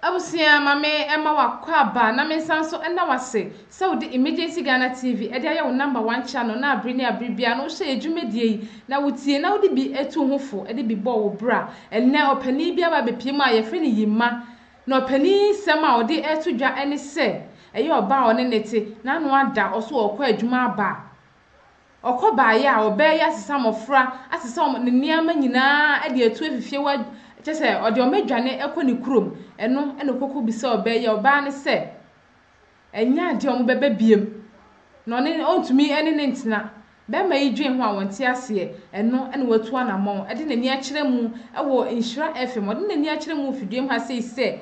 Abusua ma me ma w'akwaaba na me nsan nso nna w'ase sɛ wode Emergency Ghana TV de ayɛ wo number one channel na abere ne abere biara no wohyɛ yɛ dwumadie yi na wotie na wode bi tu wo ho fo de bi bɔ wo bra. Ɛnnɛ ɔpanin bi aba abɛpie mu a yɛfrɛ no Yima na ɔpanin yi nsɛm a ɔde reto dwa ne sɛ ɛyɛ ɔbaa a ɔne ne te n'ano ada ɔso ɔrekɔ adwuma aba a Ɔkɔ baeɛ a, ɔbaa yi asesa mmɔfra, asesa wɔn ne nneɛma nyinaa de atu afi fie hɔ, kyerɛ sɛ ɔde wɔn adwane kɔ ne kurom. Ɛno na ɔkɔkɔ bisa ɔbaa yi a, ɔbaa no sɛ ɛnyɛ adeɛ a wɔbɛba biom, na ɔne ɔntumi ne no ntena. Barima yi dwen ho a ɔnte aseɛ, ɛno na watu anammɔn de n'ani akyerɛ mu wɔ Nhyira FM, ɔde n'ani akyerɛ mu wɔ fiduam ha sei sɛ,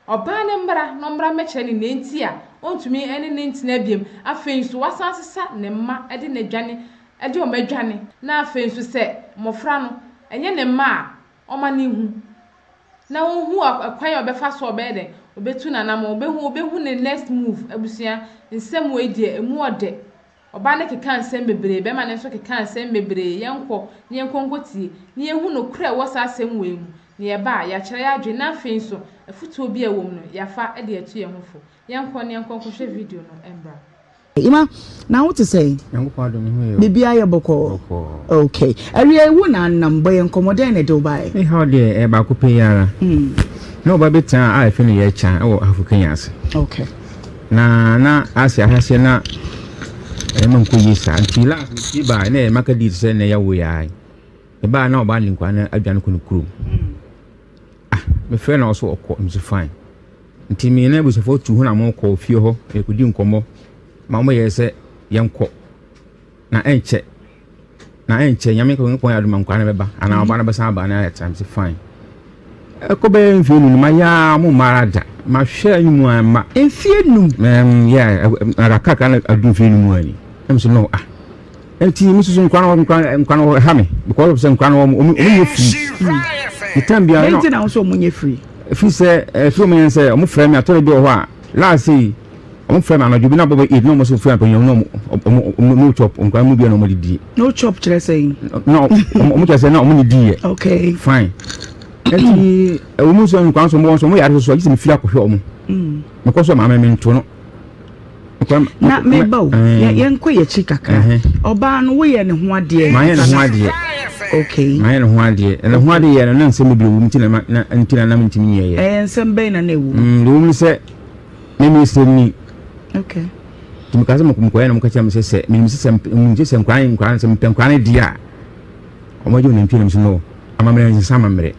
Ɔbaa no mmra na ɔmmra mmɛkyerɛ no nea enti a ɔntumi ne no ntena biom. Afei nso, wasan asesa ne mma de no adwane, de wɔn adwane. Na afei nso, sɛ mmɔfra no, ɛnyɛ ne mma a, ɔma no nhu. Na ɔnhu ɛkwan a ɔbɛfa so a ɔbɛyɛ dɛn, ɔbɛtu n'anammɔn, ɔbɛhu, ɔbɛhu ne next move. Abusua, nsɛm wei deɛ, ɛmu ɔdɛ. Ɔbaa no kekaa nsɛm bebree, bɛrima no nso kekaa nsɛm bebree. Yɛnkɔ na yɛnkɔ nkɔtie, na yɛnhu nokorɛ a ɛwɔ saa asɛm wei mu. Na yɛba a, yɛakyerɛ yɛn adwene, na afei nso, afotuo bi a ɛwɔ mu no, yɛafa de atu yɛn ho fo. Yɛnkɔ na yɛnkɔ nkɔhwɛ video no mmra. Ima, na wo te sɛn? Nyankopɔn adom me ho yɛ o. Biribiara yɛ bɔkɔɔ? Bɔkɔɔ. Okay. Awia yi wo na anam, bɔ yɛn nkɔmmɔ, dɛn na ɛde wo baeɛ? Me haw deɛ ɛyɛ baako pɛ yi ara. Na ɔba bi tena a yɛfrɛ no Yɛkya wɔ Ahafo Kenya ase. Okay. Na na ase ahyɛaseɛ na ɛma nkɔ yie saa nti last mepie baa na ɛyɛ maka di te sɛ na ɛyɛ wo yaa mebaa na ɔbaa ne nkwa na adwane kɔ ne kurom ah mefrɛ na ɔso ɔkɔ mso fine nti me ne abusuafoɔ tu ho na mokɔ fie hɔ yɛkɔdi nkɔmmɔ ma wɔyɛɛ sɛ yɛnkɔ Na ɛnkyɛ, na ɛnkyɛ, Nyame Nyankopɔn yɛ adom a nkwadaa no bɛba, anaa ɔba no bɛsan aba na ayɛ tra. Mese fine. Ɛkɔ bɛyɛ mfie num no, mayɛ ara mo mma ara da. Mahwɛ anim a mma. Mfie num? Um, yeah, kakra na adu mfie num ani. Ɛm so no, ah. Nti me soso nkwadaa no nkwadaa no ɛha me because of sɛ nkwadaa no wɔn wɔn nyɛ free. The time biara no. Nti na wɔn sɛ wɔn nyɛ free. Efiri sɛ efiri wɔn yɛn sɛ wɔn frɛ mi atɔre bi wɔ hɔ a last yi. Ɔmo frɛ me anadwo bi na bɔbɔ eight na ɔmo so frɛ me panyin na ɔmo ɔmo no chop nkwadaa mu bi na ɔmo de die. No chop kyerɛ sɛ. Na ɔmo ɔmo kyerɛ sɛ na ɔmo ne di yɛ. Okay. Fine. Nti ɛwɔ mu nso nkwadaa nso ɔmo nso ɔmo yare soso agye sɛ me firi akɔhwɛ ɔmo. Mekɔ so maame me nto no. Na meba o yɛn kɔ yɛ akyi kakra. Ɔbaa no woyɛ ne ho adeɛ. Mayɛ ne ho adeɛ. Okay. Mayɛ ne ho adeɛ. Ɛna ho adeɛ yɛ no na nsɛm bebree wɔ mu nti na na nti na na mentumi nyɛ yɛ. Ɛyɛ nsɛm bɛn na na ɛwɔ mu? Deɛ ɛwɔ mu ne sɛ. Me me sɛ ni. Okay. Nti meka sɛ mekɔyɛ na meka kyerɛ me sɛ sɛ menim sɛ sɛ menim sɛ sɛ nkwadaa nkwadaa sɛ mepɛ nkwadaa no deɛ a wɔn agye wɔn nantwie na mesɛ no amammerɛ nsesa amammerɛ.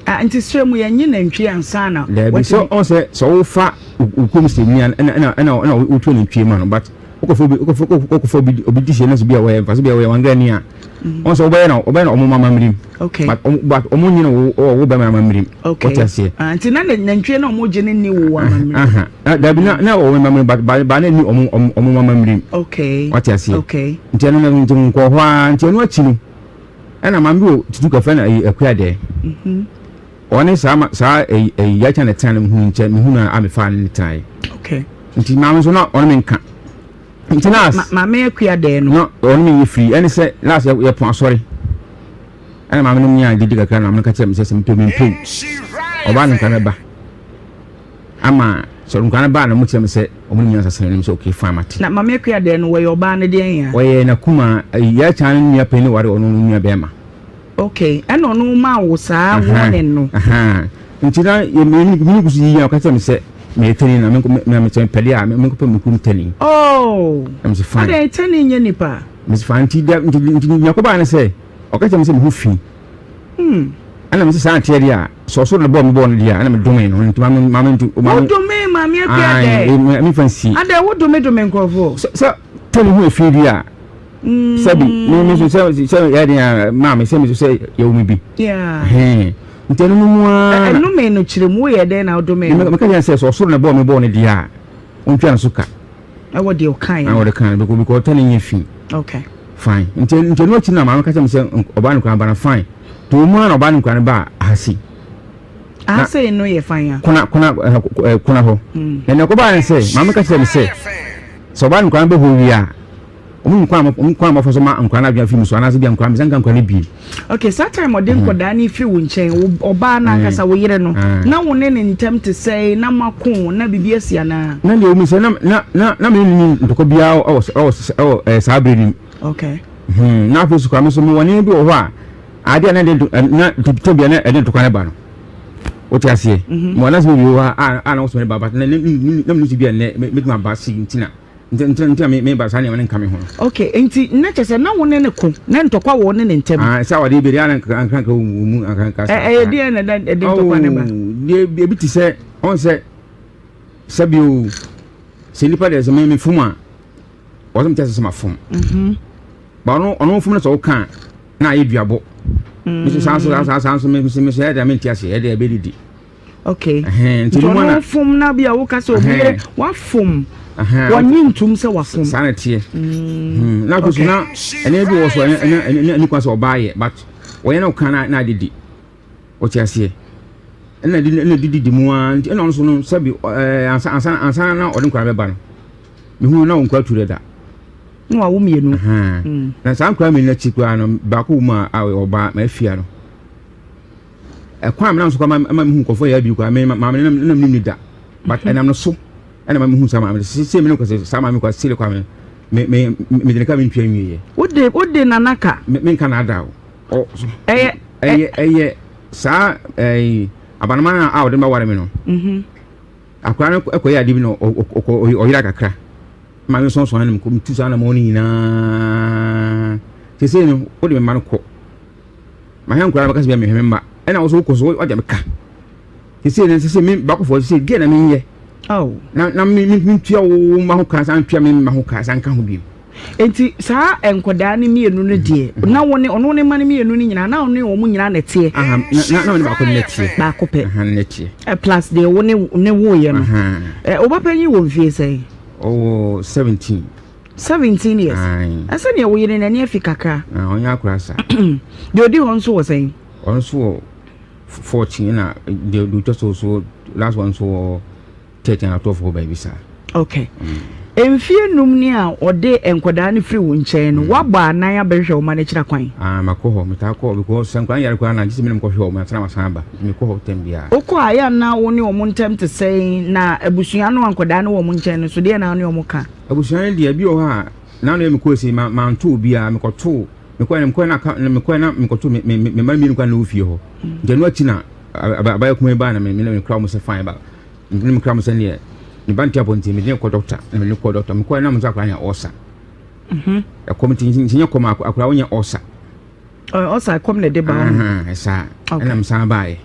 Ah, nti srɛ mu yɛnye nantwie ansa na. Daabi sɛ ɔn sɛ sɛ wofa okurom sɛ ni ɛna ɛna ɛna ɛna wotu nantwie ma no but wokɔfo obi wokɔfo wokɔfo obi obi di hyɛ na sɛ bi a wɔyɛ nfa so bi a wɔyɛ wangara ni a wɔn sɛ wɔbɛyɛ na wɔbɛyɛ na wɔn mama mmirim okay but wɔn but wɔn nyina wo wo bɛma ama mmirim okay wɔte aseɛ ah nti na nantwie na wɔn gye ne ni wo ama mmirim aha dabi na na wɔn mama mmirim but ba ba na ni wɔn wɔn wɔn mama mmirim okay wɔte aseɛ okay nti ɛno na nti nkɔ hɔ ara nti ɛno akyi no ɛna maame bi wɔ tutu kafɛ na ɛyɛ akua dɛ ɔne saa ma saa ɛyi ɛyi yɛkyɛ ne tena no mehu nkyɛn mehu na amefa ne tena yi okay nti maame nso na ɔne me nka nti na maame akua dɛn no na ɔne me nyɛ firi ɛne sɛ last yɛ pɔn asɔre ɛna maame no nya didi kakra na maame no ka kyerɛ me sɛ sɛ mepɛ me mpɛ ɔbaa no nkwa no ba ama sɛ nkwa no ba na mo kyerɛ me sɛ ɔmo ne nyina sasene no sɛ okay fine mate na maame akua dɛn no wɔyɛ ɔbaa no deɛn ya wɔyɛ nakuma yɛ kyan no nua panyin ware ɔno no nua bɛrima Okay, ɛna ɔno maa wo saa warning no. Nti na mene gu so yiyi a ɔka kyerɛ me sɛ meyɛ tani na mekyɛ mepɛde a menkɔpɛ me kurom tani. Oh, na mese fine. Adɛn tani nyɛ nipa? Mese fine nti nti nti nea kɔbaa ne sɛ ɔka kyerɛ me sɛ me ho fi. Ɛna mese saa nteɛ deɛ a sɛ ɔsoro ne bɔɔ me bɔɔ no deɛ a ɛna medome no nti maame maame nti maame. Wodome maame akua dɛ. Mefa nsi. Adɛn wodome dome nkurɔfoɔ? Sɛ tani ho efi bi a. Sɛbi me me nso sɛ sɛ yɛ den a maa me sɛ me nso sɛ yɛwɔ me bi. Yeah. Nti ɛno no mu ara. Ɛnome no kyerɛ mu woyɛ dɛn na wodome no? Meka kyerɛ sɛ sɛ ɔsoro na ɛbɔɔ me bɔɔ no deɛ a ɔntwa no so ka. Ɛwɔ deɛ ɔkaeɛ. Ɛwɔ deɛ ɔkaeɛ because because ɔtɔ ne nyɛ fi. Okay. Fine. Nti nti ɛno akyi na maame ka kyerɛ me sɛ ɔbaa no kura ba no fine. To mu ara na ɔbaa no kura no ba ahase. Ahase no yɛ fine a. Kona kona kona hɔ. Na nea ɛkɔbaa ne sɛ maame ka kyerɛ me sɛ sɛ ɔbaa no kura no bɛ hɔ wie a. Ɔmo nim kwan a ɔmo kwan a wɔfa so ma nkwadaa no adwene afiri mu so anaasɛ bi a nkwadaa mesan nka nkwadaa no biem. Okay, saa time ɔde nkwadaa no firi wo nkyɛn, wo ɔbaa no ankasa wo yere no, na wo ne ne ntam te sɛn, na moako, na biribi asi anaa? Na deɛ ɛwɔ mu sɛ na na na na me ne no nni ntɔkwa biara wɔ wɔ wɔ ɛɛ saa bere no mu. Okay. Hmm, na afei so koraa me nso mewɔ nneɛma bi wɔ hɔ a adeɛ a na ɛde na tɛbea na ɛde ntɔkwa no ba no. Wote aseɛ? Mewɔ adanse bi wɔ hɔ a a na wɔsoma no ba but na na na menim sɛ bi a nnɛ mɛtumi aba sei nti na Nti nti nti na me me ba saa nneɛma no nka me ho no. Okay, nti na kyerɛ sɛ na wo ne no ko, na ntɔkwa wɔ wo ne ne ntam. Ah, sɛ awadeɛ bi deɛ ana nka nka nka wɔ mu nka nka saa. Ɛyɛ deɛ na ɛde ntɔkwa ne ba. Oh, deɛ ebi te sɛ ɔn sɛ sɛbi o sɛ nipa deɛ sɛ me me fom a wɔsɛ me kyɛ sɛ ma fom. Mhm. Ba ɔno ɔno fom no sɛ ɔka na ayɛ duabɔ. Mm. Me so saa so saa saa nso me me so ɛyɛ deɛ me nte ase ɛyɛ deɛ ɛbɛdidi. Okay. Nti ɔno fom na bi a woka sɛ obi yere wafom. Wɔnye ntum sɛ wafom. Saa na teɛ. Mm. Hmm. Na afei so na ɛnɛ bi wɔ so ɛnɛ ɛnɛ ɛnɛ kwan sɛ ɔbaa yɛ but wɔyɛ na ɔka na na adidi. Wɔte aseɛ. Ɛna di ɛna didi di mu ara nti ɛna ɔno so no sɛbi ɛɛ ansa ansa ansa na ɔde nkwadaa bɛba no. Mehu na nkwadaa tu dada. Na wawo mmienu. Mm. Na saa nkwadaa mmienu akyi koraa no baako wɔ mu a ɔbaa ma afia no. Ɛkwan a menam so koraa ma mehu nkurɔfoɔ yɛ abi koraa me maame no nam nim ne da but mhm. ɛnam no so ɛna ma mehu saa maame no sɛ me no kɔsɛ saa maame kɔ sele kwa me me me me de ne ka me ntua nwie yɛ. Wode wode nana ka. Me me nka na ada o. Ɛyɛ ɛyɛ ɛyɛ saa ɛyi abanoma a ɔde ma ware me no. Mhm. Akora no kɔ yɛ ade bi na ɔkɔ ɔyera kakra. Maame sɔnsɔn anam kɔ metu saa na mo ne nyinaa. Sese no wode me ma no kɔ. Mahwɛ nkwadaa no bɛka sɛ bia mehwɛ me mma ɛna wo so wokɔ so wagya me ka sese no sese me bakofoɔ sese deɛ na menyɛ na na me mentua wo mma ho ka san tua me mma ho ka san ka ho bio. Nti saa nkwadaa no mmienu no deɛ mm-hmm. na wo ne ɔno ne mma no mmienu no nyinaa na ɔne wɔn nyinaa na ɛteɛ. Na na ɔne baako no na ɛteɛ. Baako pɛ. Na ɛteɛ. Eh, plus deɛ wo ne ne woyɛ no. Eh, wo ba panyin wɔ mfie sɛn? Ɔwɔ 17. 17 years. Ɛsɛ deɛ wo yere n'ani afi kakra. Ɔnyɛ akora sa. Deɛ odi hɔ nso wɔ sɛn? Ɔno nso wɔ 14 na deɛ deɛ otwa so so last one nso wɔ 13 na 12 hɔ baabi saa. Okay. Mfie num ni a ɔde nkwadaa no firi wo nkyɛn no, wabɔ anan abɛhwehwɛ wo ma no akyira kwan? Ah, makɔ hɔ, metaa kɔ hɔ because sɛ nkwadaa no yare koraa na gye sɛ me na mekɔhwɛ wɔn ansa na masan aba. Nti mekɔ hɔ tɛm biara. Wokɔ a, ɛyɛ a na wo ne wɔn ntam te sɛn? Na abusua no a nkwadaa no wɔ wɔn nkyɛn no nso, deɛn na wo ne wɔn ka? Abusua no deɛ, ebi wɔ hɔ a, n'ano yɛ mekɔɔ sei, ma manto obiara, mekɔtoo, mekɔɛ na mekɔɛ na aka, mekɔɛ na mekɔtoo me me me mma mmienu koraa na ɛwɔ fie hɔ. Nti ɛno akyi na abayɛ kuma yi baa na me me mekra wɔn sɛ fine ba, me mekra wɔn sɛ neɛ me ba nte apɔ nti mede no kɔ dɔkta, na mede no kɔɔ dɔkta, mekɔɛ na wɔn sɛ akwadaa nya ɔɔsa. Ɛkɔm nti nti nyɛ kɔm akwadaa wonya ɔɔsa. Ɔɔsa ɛkɔm na ɛde ba. Ɛsaa, ɛna mesan baeɛ.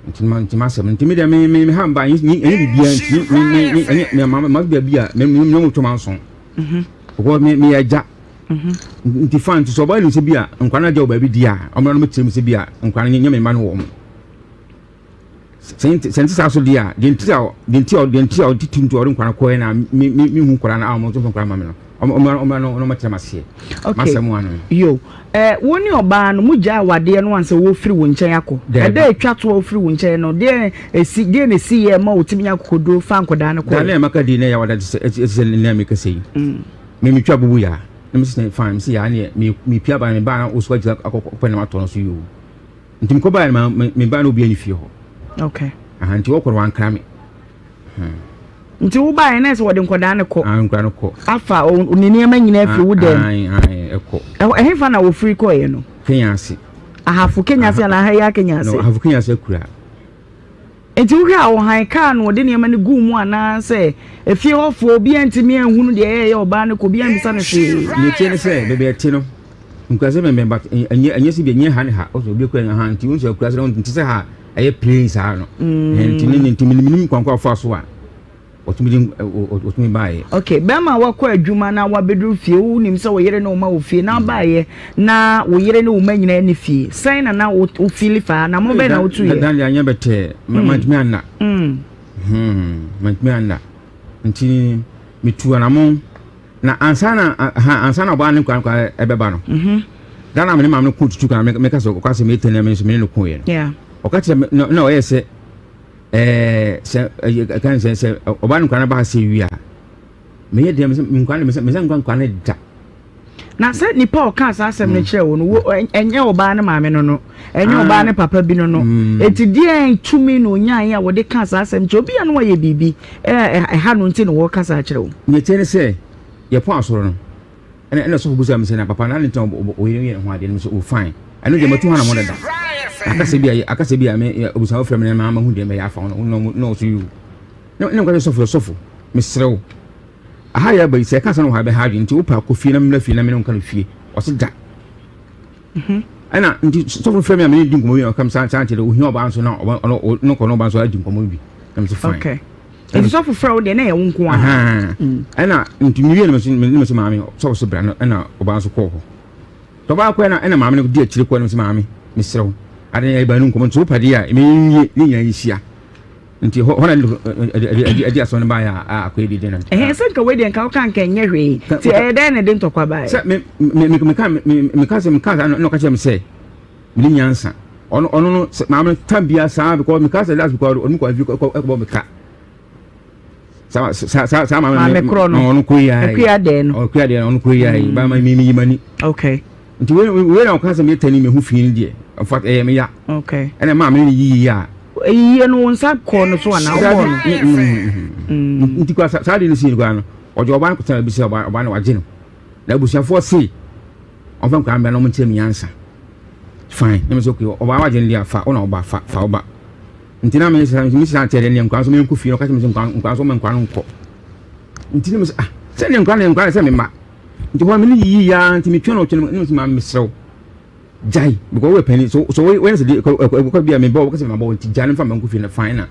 Nti ma nti m'asɛm nti mi deɛ mi mi mi ha mba ɛnyɛ ɛnyɛ biribiara nti mi mi mi ɛnyɛ mi ma ma baabi a mi mi mi mo twɛ ma nso because mi mi yɛ agya nti fan nti sɛ ɔbaa nim sɛ bi a nkwa no agya wɔ baabi di a ɔmo na ɔmo kyerɛ mi sɛ bi a nkwa no nyɛ mi mma no wɔ ɔmo sɛ nti sɛ nti saa so di a deɛ nti a deɛ nti a deɛ nti a ɔde tu nti ɔde nkwa no kɔɛ na mi mi mi hu nkwa no a ɔmo nso nkwa no ma mi no ɔmo ɔmo ɔmo na ɔmo kyerɛ ma seɛ Okay. M'asɛm ano. Yo. Eh, wo ne ɔbaa no, mo gyaa awadeɛ no ansa wɔfiri wo nkyɛn akɔ. Ɛda a ɛtwa toɔ a wofiri wo nkyɛn no, deɛ ɛsi, deɛ na ɛsi yɛ ma wotumi nya akokoduro fa nkɔdaa no kɔɛ? Da na maka di na yɛ wada te sɛ, ɛte sɛ nea meka sɛ yi. Me metwa bubu ya. Na me sɛ fine, me sɛ ya ne me me pia ba me ba na wo so agyina akɔ kɔ na matɔ no so yo. Nti mekɔ ba na me ba na obi ani fie hɔ. Okay. Aha, nti wɔkɔ no wankra me. Nti wo baeɛ na ɛsɛ wɔde nkwadaa no kɔ. Ah, nkwadaa no kɔ. Afa ne nneɛma nyinaa firi wo dɛm. Ɛkɔ. Ɛhefa na wɔfiri kɔeɛ no? Kenya ase. Ahafo Kenya ase anaa ha yi Kenya ase? No, Ahafo Kenya ase akura. Nti wohwɛ a ɔhan kaa no ɔde nneɛma no guu mu anaa sɛ efie hɔfoɔ obiara ntumi anhunu deɛ ɛyɛ ɔbaa no kɔ obiara ammisa no hwee. Deɛ ɛteɛ ne sɛ baabi a ɛte no nkurase bɛnbɛn but ɛnyɛ ɛnyɛ sɛ bi ɛnyɛ ha ne ha ɔsɛ obi kura ha nti wohu sɛ akurase no nte sɛ ha ɛyɛ plain saa no mm. nti ne nti menim kwan kɔ afa so a ɔtumi de ɔtumi baayɛ. ok bɛrima wakɔ adwuma na wabɛduru fie wonim sɛ wo yere ne wo ma wɔ fie na baayɛ na wo yere ne wo ma nyinaa ne fie sɛn na na wo fili faa na mo bɛn na wotu yɛ. dan deɛ anyɛ bɛtɛɛ mm. mantumi anna mm. hmm, mantumi anna nti metu anamɔ Na ansa na ha ansa na ɔbaa ne nkwa nkwa ɛbɛba no. Mhm. Da na me ne maame no ko tutu kan meka sɛ ɔka sɛ mete na me nso me ne no ko yɛ no. Yeah. Ɔka kyerɛ me na ɔyɛ sɛ ɛɛ sɛ ɛyɛ kan sɛ sɛ ɔbaa ne nkwa no ba sɛ wie a meyɛ deɛ me nkwa no me sɛ nkwa nkwa no da. Na sɛ nipa a ɔkaa saa asɛm no kyerɛɛ wo no, wo ɛnyɛ ɔbaa no maame no no, ɛnyɛ ɔbaa no papa bi no no. Eti deɛn tumi na onyaeɛ a wɔde kaa saa asɛm kyerɛ obi a na wayɛ biribi ɛha no nti na wɔreka saa kyerɛ wo? Nea ɛteɛ ne sɛ, yɛpɔn asɔre no, ɛna ɛna sɔfo bisa me sɛ na papa na adɛn nti na ɔyere yɛ ne ho adeɛ no? Mese oh fine, ɛno deɛ matu ho anamɔ dada. Akasa bi a akasa bi a me abusuafo frɛ me na mahu deɛ mɛyɛ afa ho no, na ɔso yiw. Na na meka kyerɛ sɔfo sɛ sɔfo, mesrɛ wo, Aha yɛ aba yi, sɛ ɛka sɛ na ɔha bɛha adwene nti wopɛ akɔ fie na memmra fie na me ne wo nka no fie. Ɔse da. Mhm. Ɛna nti sɔfo frɛ me a me ne di nkɔmmɔ bi na ɔka me saa saa nkyerɛ ohia ɔbaa nso na ɔba ɔno ɔno kɔ na ɔbaa nso adi nkɔmmɔ bi. Na me se fine. Okay. Nti sɔfo frɛ wo deɛ na ɛyɛ wo nko ara. Mm. Ɛna nti me wie na me se me se maame sɔfo se bra no ɛna ɔbaa nso kɔɔ hɔ. Tɔ ɔbaa kɔɛ na ɛna maame no di akyire kɔɛ na me se maame mesrɛ wo ade na yɛba no nkɔmmɔ nti wopɛ deɛ a me nwie ne nyinaa nhyia. Nti hɔ na ɛde asɛm no baeɛ a akɔyɛ dede na. Ɛhɛn sɛ nka wei deɛ nka woka nka ɛnyɛ hwee nti ɛyɛ dɛn na ɛde ntɔkwa baeɛ. Sɛ me me me meka me meka sɛ meka saa na ɔka kyerɛ me sɛ mene nyansa ɔno ɔno no sɛ maame no tam bia saa because meka sɛ last because ɔno kɔ afi kɔ ɛkɔbɔ meka saa saa saa saa maame maame korɔ no ɔno kɔ yi ayi akua dɛn no ɔkua dɛn ɔno kɔ yi ayi ba ma mi mi yi ma ni. Okay. Nti wei wei na ɔka sɛ meyɛ tani meho fi no deɛ in fact ɛyɛ me ya. Okay. Ɛna maa me ne yiyi a. Eyiyie no wo nsa kɔɔ no so anaa wobɔɔ no? Nti kora saa de no sii no koraa no ɔgye ɔbaa no kɔtena baabi sɛ ɔbaa ɔbaa no wagye no na abusuafoɔ se ɔmfa nkwadaa mbra na ɔmo nkyerɛ me nyansa fine na me sɛ okay ɔbaa wagye no deɛ fa wo na ɔba fa fa ɔba nti na me sɛ me sɛ kyerɛ deɛ nkwadaa nso menkɔ fie no ɔka kyerɛ me sɛ nkwadaa nkwadaa nso ɔma nkwadaa no nkɔ nti na me sɛ ah sɛ ne nkwadaa ne nkwadaa sɛ me mma Nti hɔ no me ne yiyi yaa nti metwɛn ɔtwɛn no ne me maame mesrɛ wo gyae because woyɛ panin so so woyɛ sɛ de ɛkɔ bi a mebɔ wɔkasɛ mabɔ nti gyae no mfa mma nkɔ fie no fine na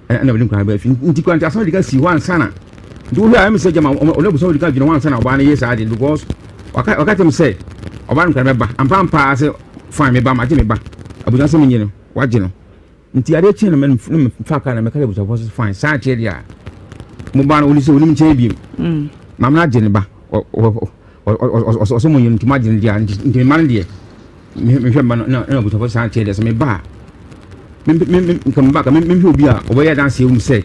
ɛna wɔde nkwadaa baa fie nti kora nti asɛm de ka si hɔ ansa na nti wohwɛ a ɛmi sɛ gyama ɔno abusua wɔde ka gyina hɔ ansa na ɔbaa no yɛ saa de because waka waka kyerɛ me sɛ ɔbaa no nkwadaa bɛba ampa ampa sɛ fine meba magye me ba abusua sɛ menye no wagye no Nti adeɛ kyee no me ne me faa kaa na meka kyerɛ abusuafoɔ sɛ fine saa akyerɛ deɛ a mo ba no ɔni sɛ ɔnim nkyɛn biem mm. maame no agye ne ba ɔsɛ mo yɛ no nti mo agye no deɛ a nti me ma no deɛ mehwɛ mma no na abusuafoɔ saa akyerɛ deɛ sɛ me ba a nka me ba ka mehwɛ obi a ɔbɛyɛ adanseɛ wɔ mu sɛ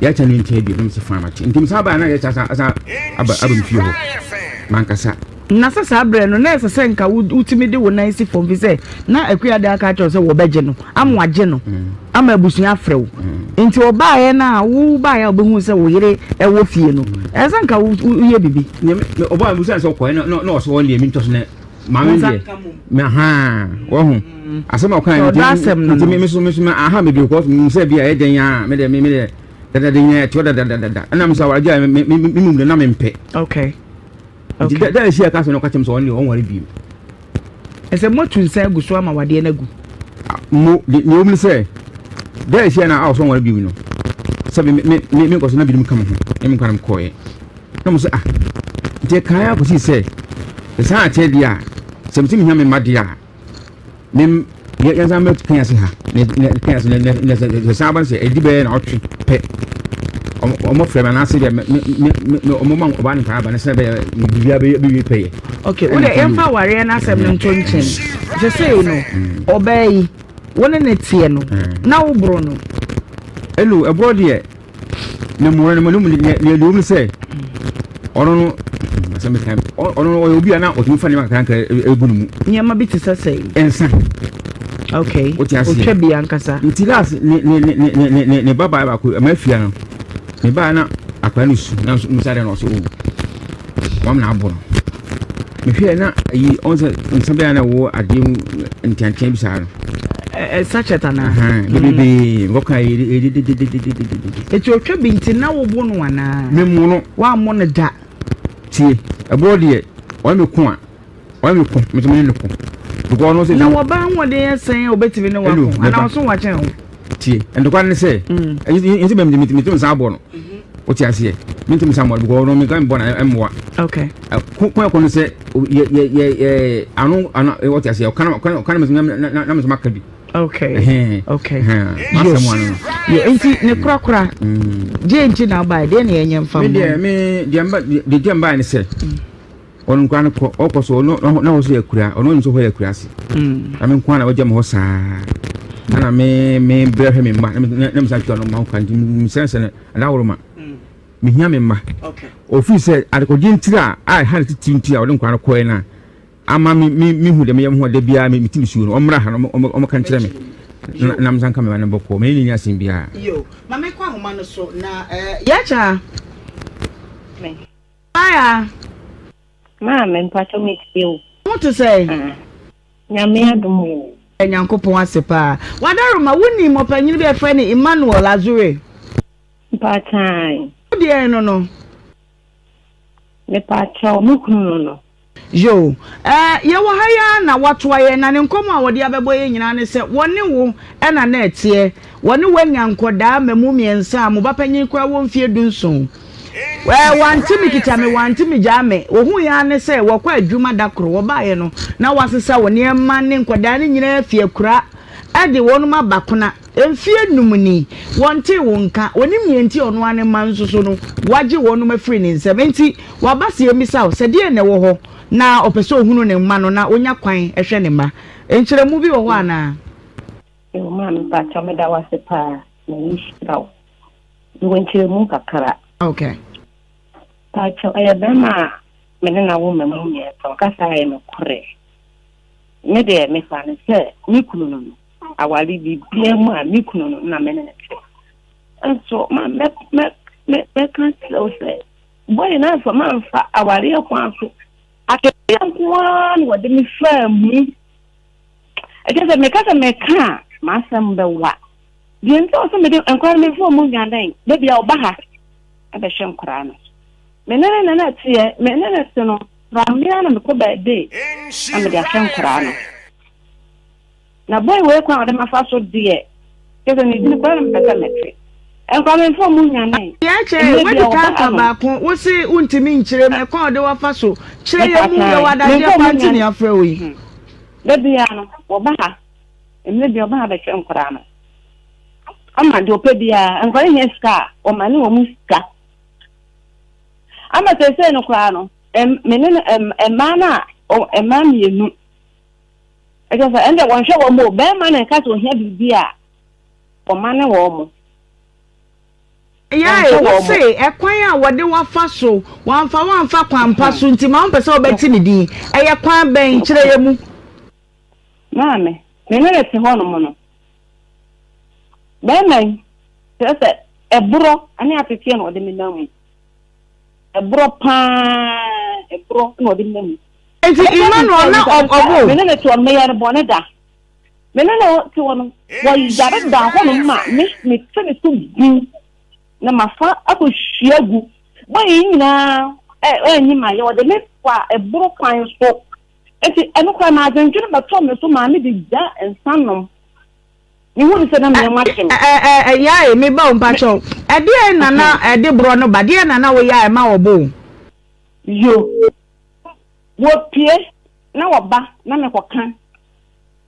yɛakyɛ no nkyɛn biem na mesɛ fine mate nti mesan baa na yɛkyɛ asan aba aba me fie hɔ mankasa Na sɛ saa berɛ no, na ɛsɛ sɛ nka wotumi de wo nan si fam, ɛfiri sɛ na Akua de aka akyerɛ wo sɛ wɔbɛgye no, ama wagye no, ama abusua afrɛ wo. Nti ɔbaeɛ no a, wobaeɛ a wobɛhuu sɛ wo yere wɔ fie no, ɛsɛ sɛ nka woyɛ biribi. Ɔbaa mi sɛ ɔkɔɛ na na ɔsɛ wɔn deɛ mi ntɔ so nɛ maame deɛ mɛ haa wɔho asɛm a ɔka yɛ nti nti mi so mi so mi aha mi bi kɔ mi sɛ bi a ɛyɛ dɛn ya mi deɛ mi mi deɛ dada de nyɛ ɛte hɔ dadadada ɛna mi sɛ awari gya mi mi mi mu na mi mpɛ. Okay. Nti da da esi aka sɛ no ɔka kyerɛ me sɛ ɔno deɛ ɔnware bio. Ɛsɛ moatu nsa agu so ama wadeɛ no agu. Mo de nea ɛwɔ mu ne sɛ da esi na a ɔsɛ ɔnware bio no sɛ me me me me nkɔ so na binom ka me ho ne me nkwa na mekɔɛ na mo sɛ ah nti ɛkae akɔsi sɛ ɛsan akyɛ deɛ a sɛ mete mehia me mma deɛ a Me yɛ yɛn san bɛ kɛn ase ha ne ne kɛn ase ne ne ne sɛ san ba sɛ edi bɛyɛ na ɔtwe pɛ ɔmo ɔmo fɛ mi anaasɛ deɛ me me me me ɔmo ma ɔbaa ne nkwadaa ba ne sɛ bɛyɛ biribi abɛyɛ bɛwie pɛ yɛ. ok wo de yɛmfa awareɛ no asɛm no nto nkyɛn sesei no ɔbaa yi wo ne ne teɛ no na woboro no. Ɛnu ɛborɔ deɛ. Na mmom no, no nea nea ɛwɔ mu sɛ ɔno no asɛm kan ɔno no ɔyɛ obi a na ɔtumi fa nneɛma kakra nkra egu ne mu. Nneɛma bi te sɛ sɛn? Nsa. Okay. Wote aseɛ. Otwa bi ankasa. Nti last ne ne ne ne ne ne ne ba baa baako ɛma afia no ne baa na akwadaa no su na nso musa dɛ na ɔsɛ o wɔn na abɔ no. Mehwɛɛ na ayi ɔn sɛ nsa bɛyɛ na ɛwɔ adeɛ mu nteantea bi saa no. Ɛ sachet anaa? Bebrebe nkɔka edededededede. Eti otwa bi nti na wobo no anaa? Memo no. Wammo no da. Tie, ɛboɔ deɛ ɔne me ko a ɔne me ko me nso me ne no ko because ɔno sɛ. Na wɔba ahoɔden yɛ sɛn a obetumi ne wako anaa ɔso wakyɛn wo? Tie, ntɔkwa ne sɛ ɛnyɛ sɛ mɛmɛ nsa abɔ no. Wote aseɛ? Mentumi nsa mmɔ no because ɔno menka mbɔ no ɛmmoa. Okay. Ko ko ɛkɔ no sɛ yɛ yɛ yɛ yɛ ano ano wote aseɛ ɔka na ɔka ɔka na me na na na me nso maka bi. Okay. Okay. Masɛm ano no. Yɛ nti ne korakora. Gye nti na ɔbae deɛ na yɛnyɛ mfa mu. Me deɛ me deɛ mba deɛ deɛ mbae ne sɛ. Ɔno nkora no kɔ ɔkɔ so ɔno na hɔ so yɛ akura ɔno ɔnim sɛ hɔ yɛ akura ase. Na me nko ara na wɔgya me hɔ saa. Ɛna me me brɛ hwɛ me mma na me na me san twa no ma ho ka nti mesrɛ sɛ no adaworo ma. Mehia me mma. Ofiri sɛ adekɔgye ntiri a a ɛha ne titiri nti a ɔde nkwadaa no kɔɛ no a ama me me mehu deɛ meyɛ me ho a da biara me meti nisuo no ɔmmra ha no ɔmmɛka nkyerɛ me na na mensa nka me mma no bɔkɔɔ me ne no nni asɛm biara. Yo, ma menkɔ ahoma no so na eh, Yɛkya. Me. Maya. Maame mpakyɛ me tie wo. Wo te sɛn? Ah, Nyame adom o. Yɛ Nyankopɔn ase paa. Wadaroma, wo nim ɔpanyin bi a yɛfrɛ no Emmanuel Azure? Mpakyɛw. Wo deɛn no no? Mepakyɛw, me kunu no no. Yoo, eh, yɛwɔ ha yi ara na watoa yɛn, na ne nkɔmmɔ a wɔde abɛbɔ yɛn nyinaa ne sɛ wɔne wo na na ɛteɛ. Wɔne wo anya nkɔdaa mmamu mmiɛnsa a mo ba panyin koraa wɔ mfeɛ dunson. Eh, wante me kita me, wante me gyaa me. Wɔhuiɛ ara ne sɛ wɔkɔ adwuma da koro, wɔbaeɛ no, na wɔasesa wo nneɛma ne nkɔdaa no nyinaa afi akura de wɔnom aba kona. Mfeɛ num ni, wɔntee wo nka. Ɔnim nea enti a ɔno ara ne mma nso so no, woagye wɔnom afiri ne nsam. Enti, waba sɛ yɛmmisa wo sɛ, deɛn na ɛwɔ hɔ na ɔpɛ sɛ ɔhunu ne mma no na ɔnya kwan hwɛ ne mma? Nkyerɛmu bi wɔ hɔ anaa? Yoo maame mpakyɛw meda wo ase paa Nyame nhyira wo. Mewɔ nkyerɛmu kakra. Okay. Mpakyɛw ɛyɛ bɛrima a me ne no awo mma mu mmiɛnsa ɔkasa a ɛyɛ nokorɛ. Me deɛ mefa no sɛ me kunu no no aware biribiara mu a me kunu no na me ne no te. Nso ma mɛ mɛ mɛ mɛka kyerɛ wo sɛ bɔyɛ no amfa mamfa awareɛ kwan so akatua nko ara na wɔde me faa mu. Ɛkyɛ sɛ meka sɛ meka a m'asɛm bɛwa. Deɛ nti a ɔsɛ mede nkwadaa no memfa wɔn nnwane da bi a ɔba ha ɛbɛhwɛ nkwadaa no. Me ne ne na teɛ me ne ne te no pra me ara na mekɔ baabi na mede ahwɛ nkwadaa no. Na boy wei kwan a ɔde mafa so deɛ kyerɛ sɛ ne dini koraa na mepɛ sɛ mete. Nkwadaa no memfa wɔn nnwane. Deɛ ɛkyɛ Mmerɛ bi wadi a kan ɔba aka ha no. baako wo se wontumi nkyerɛ mu ɛkwan a ɔde wafa so kyerɛ yɛ mu yɛwɔ adagyeɛ Memfa paa wɔn nti na nnwane. yɛafrɛ wo yi. Da biara no wɔba ha mmerɛ bi a ɔba ha bɛhwɛ nkwadaa no. Ama deɛ ɔpɛ biara nkwadaa no hia sika a ɔma ne wɔn sika. Ama seesei no koraa no me ne no mmaa no a mmaa mmienu Ɛkyerɛ sɛ ɛnde wɔnhwɛ wɔn o, barima na ɛka sɛ ohia biribi a, wɔma ne wɔn mo. Yae, Wɔnhwɛ wo wɔn mo. se ɛkwan a wɔde wo afa so, wɔamfa wo amfa kwan pa so nti ma wompɛ sɛ wobɛte ne din. Ɛyɛ kwan bɛn? Kyerɛ yɛn mu. Maame, me ne no te hɔnom no, barima yi, kyerɛ sɛ ɛborɔ ne ateteɛ na ɔde me nam mu. Ɛborɔ paa, ɛborɔ na ɔde me nam mu. Enti Emmanuel na ɔbo. Me ne no te hɔ no, meyɛ no bɔne da. Me ne no te hɔ no, wɔyare da hɔnom ma me mete ne so gu na mafa akɔhwie agu. Bɔ yi nyinaa anyi ma yɛ, ɔde me fa ɛboro kwan so. Enti ɛno koraa ma adwendwene bɛtɔ me so maa me de gya nsa nom. Mehu no sɛ na me yam ahye me. Yae, me ba o, mpakyɛw. Ɛdeɛn na na ɛde borɔ no ba? Deɛn na na woyɛ a ɛma wɔbo wo? Yo. Wɔpue na wɔba na mekɔka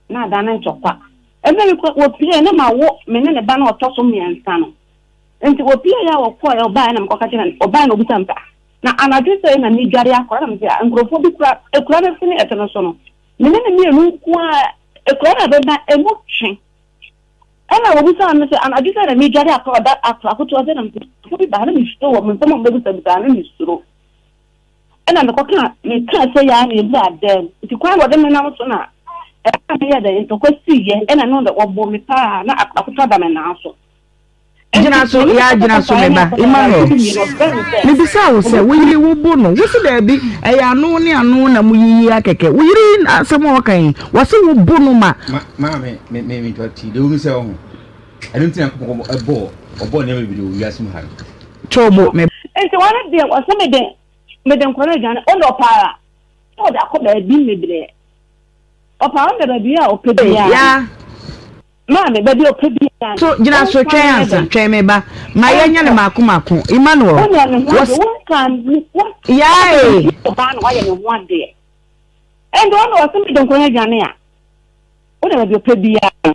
na adane ntɔkwa. Ɛberɛ bi koraa wɔpue na mawo me ne ne ba no a ɔtɔ so mmiɛnsa no. Nti wɔpueeɛ a wɔkɔeɛ ɔbaeɛ na mekɔka kyerɛɛ no, ɔbaeɛ na ɔbisaa me sɛ ah na anadwo sɛn na medware akɔ? Ɛna mese ah nkurɔfoɔ bi kura akura no sene ɛte no so no me ne no mmienu nko ara akura no a ɛbɛba ɛmu twe. Ɛna wɔbisaa me sɛ anadwo sɛn na medware akɔ ɔda akora ketewa sɛn na mese nkurɔfoɔ bi baa na mesuro wɔn nsɛm a wɔbɛbisabisaa no na mesuro. Ɛna mekɔkaa, mekaa sɛ yaa na yɛwuraa dan mu. Nti kwan a wɔde me nam so na ɛmaa meyɛɛ dɛn, ntɔkwa siiɛ, ɛna no dɛ wɔbɔɔ me paa na akoto aba me nan so. Gyina so, yaa gyina so me ba, Emmanuel. Mebisaa wo sɛ, wo yere wo bo no, wo se daabi, ɛyɛ ano ne ano na mo yiyi akɛkɛ. Wo yere yi asɛm a ɔka yi, wɔse wo bo no ma. Ma, maame, me, me, me, ti, deɛ wohu sɛ ɔho. Ɛno nti na Nyankopɔn bɔɔ, ɔbɔɔ nneɛma bebree wɔ wiase mu ha no. Kyɛw bo, me. Nti wɔn deɛ wɔsɛ mede mede nkwadaa no aduane ɔde ɔpɛ ara na ɔde akɔ baabi mebrɛ ɔpɛ ara ɔde baabi a ɔpɛ biara Ya. maame baabi a ɔpɛ biara So gyina so ɔmfa twɛn nyɛ ansa dɛn twɛn me ba ma yɛnyɛ no ɔnkɔ maako maako Emmanuel wonya ne ho wɔs adeɛ wonka ne Yae. ɔbaa na wayɛ ne ho adeɛ ɛnde ɔno ɔsɛ mede nkwadaa no aduane a wode baabi ɔpɛ biara no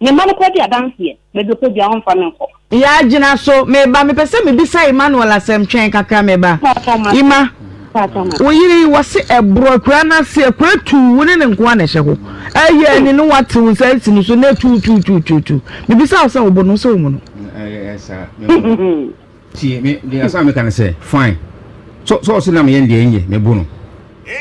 Ne mma no koraa di adanseɛ, baabi ɔpɛ biara ɔmfa me nkɔ. Yaa gyina so, meba, mepɛ sɛ mebisa Emmanuel asɛm, twɛn kakra meba. Ima, wo yere yi wɔse ɛborɔ akura no ase, akura tuu, wo ne ne nkoa na ɛhyɛ hɔ. Ɛyɛ ani no wate wo nsa asi no so na tuutuutuutu. Mebisa wo sɛ wo bo no, wo sɛ wo mu no. Tie me deɛ asɛm a meka ne sɛ fine so so ɔse na meyɛ deɛ nyɛ mebo no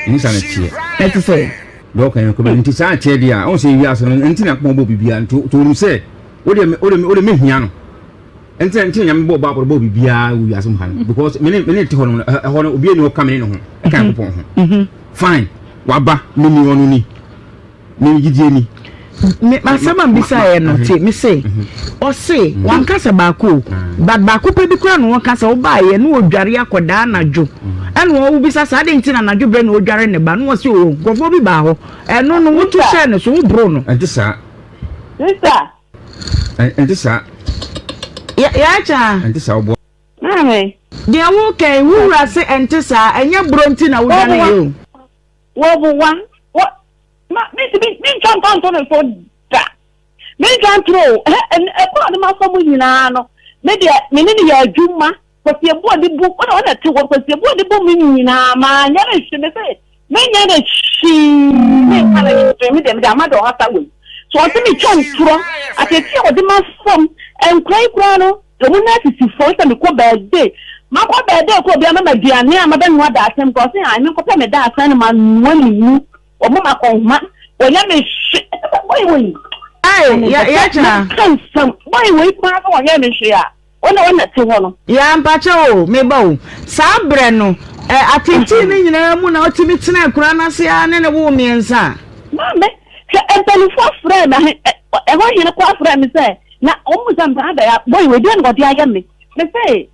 ɛni saa na teɛ. Ɛte sɛ. Deɛ ɔka yɛn kɔbɛ nti saa teɛ deɛ a ɔn sɛ wiase no nti na kɔn bɔ biribiara nti to onim sɛ wodeɛ wodeɛ wodeɛ mehia no nti na nti na nyame bɔ ɔbɔ bɔ biribiara wɔ wiase mu ha no because me ne me ne te hɔ no ɛhɔ no obi ani ɔka me ne ne ho ɛka Nyankopɔn ho fine waba me ni ɔno ni. Me gyidie ni. Me asɛm a mbisaeɛ no te me se ɔse wanka sɛ baako o but baako pɛ bi koraa na wɔka sɛ wobaeɛ na ɔdware akɔdaa anadwo ɛna wobisa sɛ adɛn nti na anadwo berɛ na ɔdware ne ba na wɔse o nkurɔfoɔ bi baa hɔ ɛno no woto hyɛɛ no so woboro no. Ɛnte saa. Sister. Ɛnte saa. Yɛakya. Ɛnte saa woboa. Maame. Deɛ woka yi wo wura se ɛnte saa ɛnyɛ borɔ nti na wodwaneeɛ o. Wɔboa. Wɔ ma mentumi mentwa mfa nto ne so da. Mentwa ntoro o. Ɛhɛ ɛn ɛkɔ a ne ma fa mu nyinaa no, me deɛ me ne no yɛ adwuma. Kwasi Abuo de bu wɔn a wɔn na ɛte hɔ. Kwasi Abuo de bu me nyinaa manyɛ ne hwee. Me se menyɛ ne hwee. Menka ne hwee. Me deɛ mede ama deɛ ɔhata wei. So ɔse metwa ntorɔ. Ateetee a ɔde ma fam. Nkora yi koraa no, wɔn nan sisi fam sɛ mekɔ birthday. Makɔ birthday kɔ obi ama me aduane a mabɛnoa daasɛn mu. Ɔse ae menkɔpɛ me daasɛn no manoa ne mu. Wɔn ma kɔnhoma. Wɔnyɛ me hwe. Boy wei. Ae, ya ya kyena. Meka nsɛm. Boy wei paa sɛ wɔnyɛ me hwe a. Wɔn na wɔn na te hɔ no. Yaa mpakyɛ o, me ba o. Saa berɛ no, ɛ, ateetee no nyinaa mu na wotumi tena akura no ase ara ne no woo mmiɛnsa a? Maame, hwɛ, mpanimfoɔ frɛɛ me, ahe, ɛ, ɛhɔ hene koraa frɛɛ me sɛ, na wɔn mu sɛ mpaa da ya, boy wei deɛ na wɔde ayɛ me. Me se,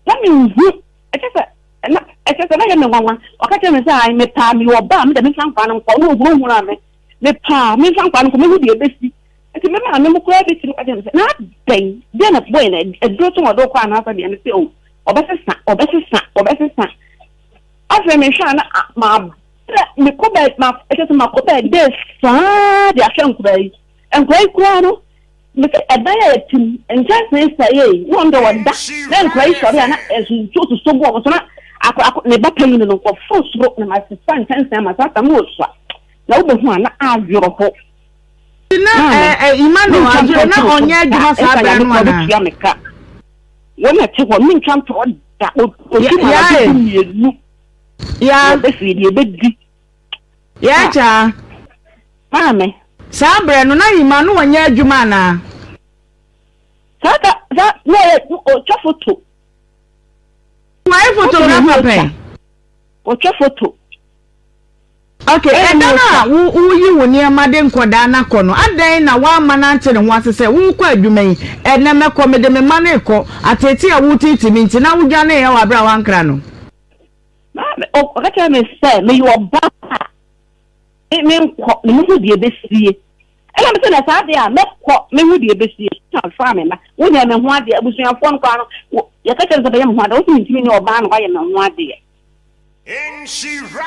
na menhu, ɛkyɛ sɛ, na, ɛkyɛ sɛ na ɛyɛ me nwanwa. Ɔka kyerɛɛ me sɛ, ae, mepaa, meyɛ ɔbaa, me deɛ memfa nkwadaa no nkɔ, na ɔhunahunaa me. Mepaa, memfa nkwadaa no nkɔ, mɛhu deɛ ɛbɛsi. Nti me maame mo koraa bɛtumi ka kyerɛ me sɛ, na adɛn, deɛ na boy no, aduro so na ɔde wo kɔ anaasɛ deɛ? Mese, oh, ɔbɛsesa, ɔbɛsesa, ɔbɛsesa. Afei mehwɛ a na mabrɛ, mekɔ bɛ, ma, ɛkyɛ sɛ makɔ bɛɛdee saa de ahwɛ nkoraa yi. Nkoraa yi koraa no, mese ɛdan a yɛte mu, nkyɛnsee sɛee, na ɔno deɛ ɔda, na nkoraa yi sɔre a na nsuo sosɔ gu wɔn so, na akɔ, akɔ, ne ba panyin no, wɔforo soro na masesa nkyɛnsee ama saa tam na ɔsua, na wobɛhu a na awerɛho. Na ɛ ɛ Emmanuel Adjei na ɔnyɛ adwuma saa berɛ no anaa? Wɔn na ɛte hɔ mentwa ntorɔ da otu ma anadwo du mmienu. Ya. Wɔbɛfiri deɛ ɛbɛdi. Ya kyaa. Maame. Saa berɛ no na Emma no ɔnyɛ adwuma anaa? Saa ta saa na ɔyɛ ɔtwa foto. Wayɛ photographer pɛn? Ɔtwa foto. Ok, ɛda no a wo woyi wo nneɛma de nkɔdaa no akɔ no, adɛn na woamma no ante ne ho ase sɛ worekɔ adwuma yi, ɛnnɛ mɛkɔ, mede me mma no rekɔ, ateetee a woreteetee me nti na wodwaneeɛ wɔ aberɛ a woankra no? Maame, ɔka kyerɛɛ me sɛ meyɛ ɔbaa a me menkɔ na mehu deɛ ɛbɛsie. Ɛna mese na saa deɛ a mɛkɔ mehu deɛ ɛbɛsie. Na mefaa me mma, wonyɛɛ me ho adeɛ, abusuafoɔ no koraa no, yɛka kyerɛ me sɛ bɛyɛ me ho adeɛ, wose mentumi nyɛ ɔbaa na woayɛ me ho adeɛ.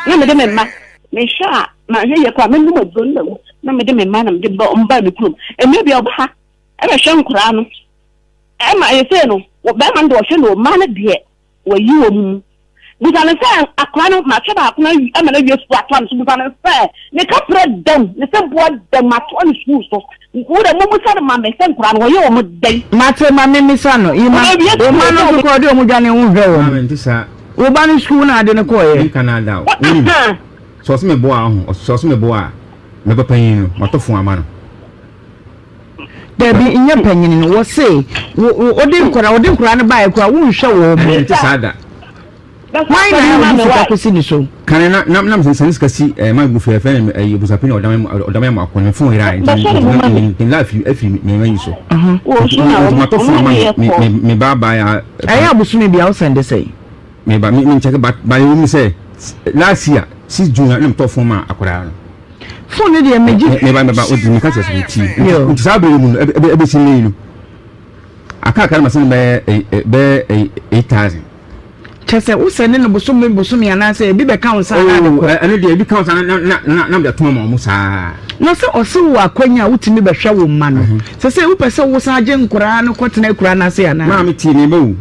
Na mede me mma, mehwɛ a manhwɛ yie koraa mɛnom aduro no mawu. Na mede me mma na mede ba wɔn baa me kurom. Mmerɛ bi a ɔba ha ɛbɛhwɛ nkoraa no. Ɛma ɛsei no, bɛrima no deɛ ɔhwɛ no, mmaa no deɛ wayi wɔn mu. Bisa no sɛ akora no mahwɛ baako no ama no awie sukuu atoa no so. Bisa no sɛ ne kaprɛ dam, ne sɛ boa dam atoa no sukuu so. Wo dɛ mommisa no ma me sɛ nkora no wɔyɛ wɔn dɛn. Mate ma memmisa no. Ima, wo mma no nso kɔ ɔde wɔn dwane wo nhwɛ wɔn. Wo ba no sukuu na ade no kɔɔeɛ. Menka no ada o. Wonim, sɛ ɔse meboa a, ɔho, sɛ ɔse meboa a, me ba panyin no, matɔ fon ama no. Dabi, nyɛ panyin no. Wɔse, wo, wo, wode nkwadaa, wode nkwadaa no baeɛ koraa, wonhwɛ wɔn. Ɛnde ɛnte saa da. Hwan na ɛwɔ sika kɔsi ne so? Kane na na na sɛ sika si eh ma gufu ɛfɛ ne eh busapi na ɔdam ɔdam ya mako ne fon yira nti nti la afi afi me ma yi so. Nti ma tɔ fon ama me me me ba ba ya. Ɛyɛ abosome bi a wosɛn de sɛn? Me ba me me nkyɛn ba ba yɛ mu sɛ last year 6 June na me tɔ fon ma akwadaa no. Fon ne deɛ megye. Me ba me ba odi me ka kyerɛ sɛ ti. Nti saa bere mu no ɛbɛ ɛbɛ si ne yi no. Aka aka no ma sɛ bɛyɛ bɛyɛ 8000. Kyɛ sɛ wo sɛne no bosome bosome anaasɛ ebi bɛka wo nsa anaa de kɔ. Oh, ɛno deɛ ebi ka wo nsa na na na na mede ato ama wɔn saa. Na sɛ ɔse wo akwanya a wotumi bɛhwɛ wo mma no, sɛ sɛ wopɛ sɛ wosan gye nkoraa no kɔtena akuraa no ase anaa? Maame tie me ba o.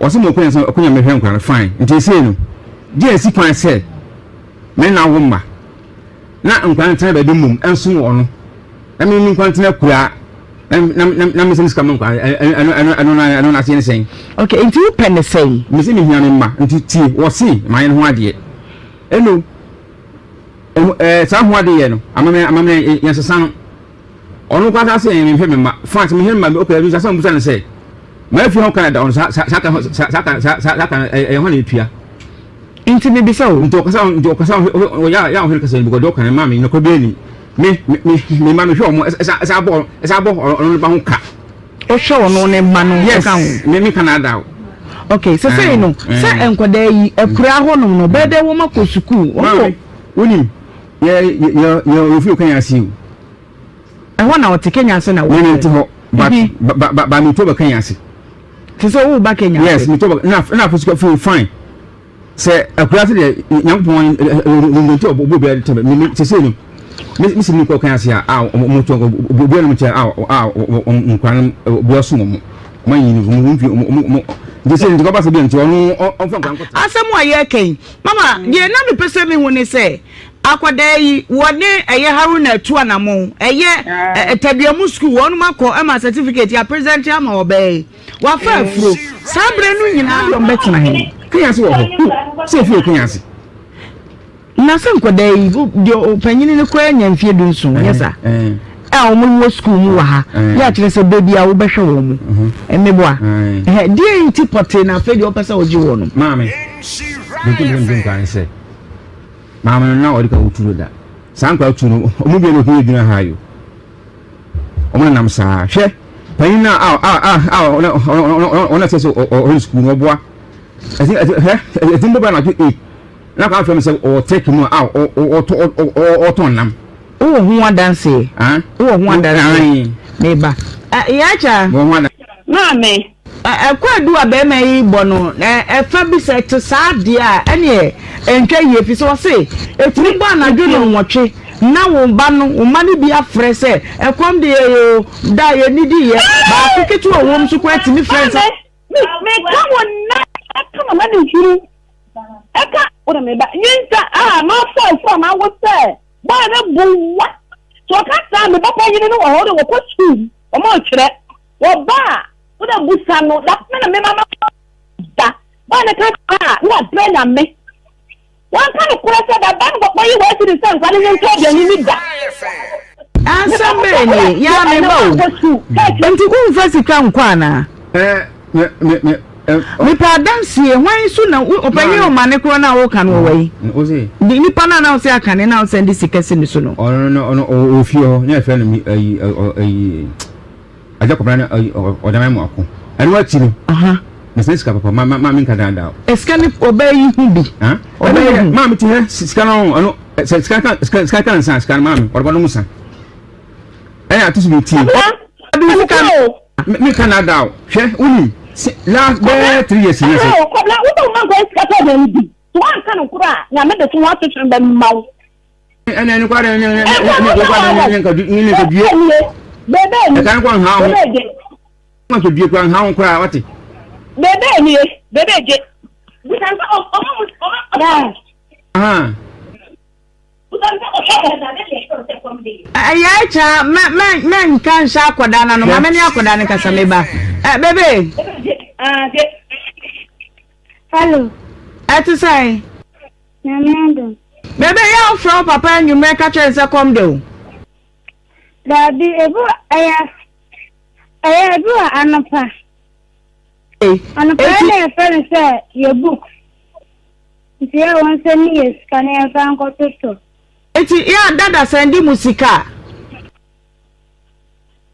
Ɔse mo akwanya sɛ akwanya mɛhwɛ nkoraa no fine. Nti esei no, gye asi kwan sɛ me na wo mma na nkoraa no tena baabi mmom ɛnso wɔ ɔno na me me nkoraa ntena akuraa. Na na na mesɛ ne sika ma nkwa ɛno ɛno ɛno na ɛno na aseɛ ne sɛn. Okay, nti wopɛ ne sɛn? Mese mehia me mma nti tie wɔse mayɛ ne ho adeɛ ɛno ɛɛ saa ho adeɛ yɛ no amammerɛ amammerɛ yɛnsesa no ɔno kora saa sɛ mehwɛ me mma fine sɛ mehwɛ me mma okay ɛno sɛ mbusa no sɛ maa fi ho Canada ɔno saa saa saa saa saa saa saa ɛyɛ ho na ɛtua. Nti mebisa o. Nti ɔkasa nti ɔkasa ɔyɛ a ɔhwɛ kasa no because deɛ ɔka no maa me nɔkɔ bi anim me me me ma mehwɛ ɔmo ɛsa ɛsa abɔ ɛsa abɔ ɔno ne ba ho ka. Ɔhwɛ ɔno ne mma no yes ka ho. Me me Canada o. Okay sɛsɛyi no sɛ nkwadaa yi akuraa hɔnom no bɛyɛ dɛ wɔn akɔ sukuu. Maame wonim yɛ yɛ yɛ yɛ ofi Kenya ase o. Ɛhɔ na ɔte Kenya ase na wɔte. Me me te hɔ but ba ba ba me to ba Kenya ase. Te sɛ wo ba Kenya ase. Yes me to ba na na afɔ sika feel fine. Sɛ akura ase deɛ Nyankopɔn nti ɔbɔ obiara de tɛmɛ me me sese no me me si mi kɔ Kenya ase a a ɔmo to obiara no kyɛ a a nkura no obiara som ɔmo ɔmo anyi no ɔmo mfi ɔmo ɔmo nti sɛ nti kɔba sɛ bi nti ɔno ɔmfa nkura nkɔtena. Asɛm a yɛreka yi mama deɛ na mepɛ sɛ mehu ne sɛ Akwadaa yi, wɔne ɛyɛ Haruna atu anamɔn, ɛyɛ Taduamu sukuu, wɔnom akɔ ɛma certificate yɛ present ama ɔbaa yi. Wafa afuro. Saa berɛ no nyinaa deɛ ɔmbɛtena he? Kenya ase wɔ hɔ. Sɛ efie wɔ Kenya ase. Na sɛ nkwadaa yi, deɛ ɔpanyini no koraa anya mfie dunson, nyɛ saa? A wɔn wɔ sukuu mu wɔ ha, yɛ akyerɛ sɛ baabi a wobɛhwɛ wɔn mu. Mmeboa. Deɛ nti pɔtee na afei deɛ ɔpɛ sɛ ɔgye wɔn no? Maame, deɛ nti mpɛ sɛ megye nkwadaa ne sɛ, Maame no na ɔde ka wotu no da. Saa nkwadaa tu no, wɔn biara na ɔtumi gyina ha yo. Wɔn nenam saa. Hwɛ, panyin no a a a a ɔna ɛsɛ sɛ ɔhwɛ sukuu no ɔboa. Ɛti ɛti hwɛ ɛti mbɔ bɛyɛ anadwo eight. Na akwadaa fɛm sɛ ɔwɔ tɛki mu a ɔtɔ ɔtɔn nam. Wowɔ ho adanseɛ? Wowɔ ho adanseɛ? Meba. Yɛakya. Wɔ ho adanseɛ. Maame. Kwaadu a barima yi rebɔ no, ɛfa bi sɛ ɛte saa deɛ a, ɛnneɛ ɛntwa yie, ɛfiri sɛ ɔse ɛtumi bɔ anadwo nnɔnwɔtwe na wo ba no, wo mma no bi afrɛ sɛ ɛkɔm de yɛn oo, da a yɛnnidiiɛ, baako ketewa a ɔwɔ mu nso koraa tumi frɛ sɛ. Maame, meka wo nnɛ, ɛka m'amanehunu, ɛka wo ne me ba nyinsa a mafa afuru a mawo sɛ bɔɔ ne boa. Sɛ ɔka saa a, me ba panyin no wɔ hɔ, ɔde wɔkɔ sukuu, wɔrekyerɛ. Wɔba a, wo dɛ busa no, da me na me mama da. Bɔɔ ne ka saa a, na wabrɛ Nyame. Wanka nokorɛ sɛ da ba no bɔkɔ yi w'asi ne sɛ nkwa ne ne ntɔ aduane ni da. Asɛm bɛn nie? Yaa me ba o. Nti womfa sika nkɔ anaa? Mepɛ adanseɛ, hwan so na ɔpanyin ɔmane korɔ no a woka no ɔwɔ yi? Nipa no a na wosɛ akane na wosɛn de sika si ne so no. Ɔno no ɔno ɔwɔ fie hɔ na yɛfrɛ no ayi ayi Agya Kwabena no ɔdan mu ako. Ɛno akyi no mesɛn sika papa ma ma menka daadaa o. Sika no ɔbaa yi ho bi. Ɔbaa yi ho. Maame ti hɛ sika no ɔno sɛ sika ka sika ka nsa sika no maame ɔde ba no mu sa. Ɛyɛ ato so bi tie. Ɔde sika no. Me ka na da o. Hwɛ wonim last bɛɛ 3 years ni sɛ. Kɔbla wo sɛ wo ma nkɔ sika tɔ aduane di. So wanka no koro a nyame de so ho asotwe bɛma wo. Ɛnɛ ne kɔ ne ne ne ne kɔ ne ne nka ne ne nka due. Bebe ni. Ɛka ne kɔ nha ho. Nka due kora nha ho kora wate. Bebe ni bebe gye. Busan sɛ ɔmo ɔmo ɔmo. Aha. Ɛyɛ kya mɛ mɛ mɛ nka nhyɛ akwadaa no ano ma mɛ ne akwadaa no kasa mɛ ba ɛ bebe. Hello. Ɛte sɛn. Nyame adom. Bebe yɛ wofrɛ wo papa anwummerɛ ka kyerɛ no sɛ kɔm de wo. Daabi ebi ɛyɛ ɛyɛ ebi wɔ anɔpa. Anɔpa yɛ na yɛfrɛ no sɛ yɛ book. Nti yɛ wɔn sɛ ne yɛ sika na yɛmfa nkɔtotɔ. Nti yɛ a dada sɛn de mu sika a?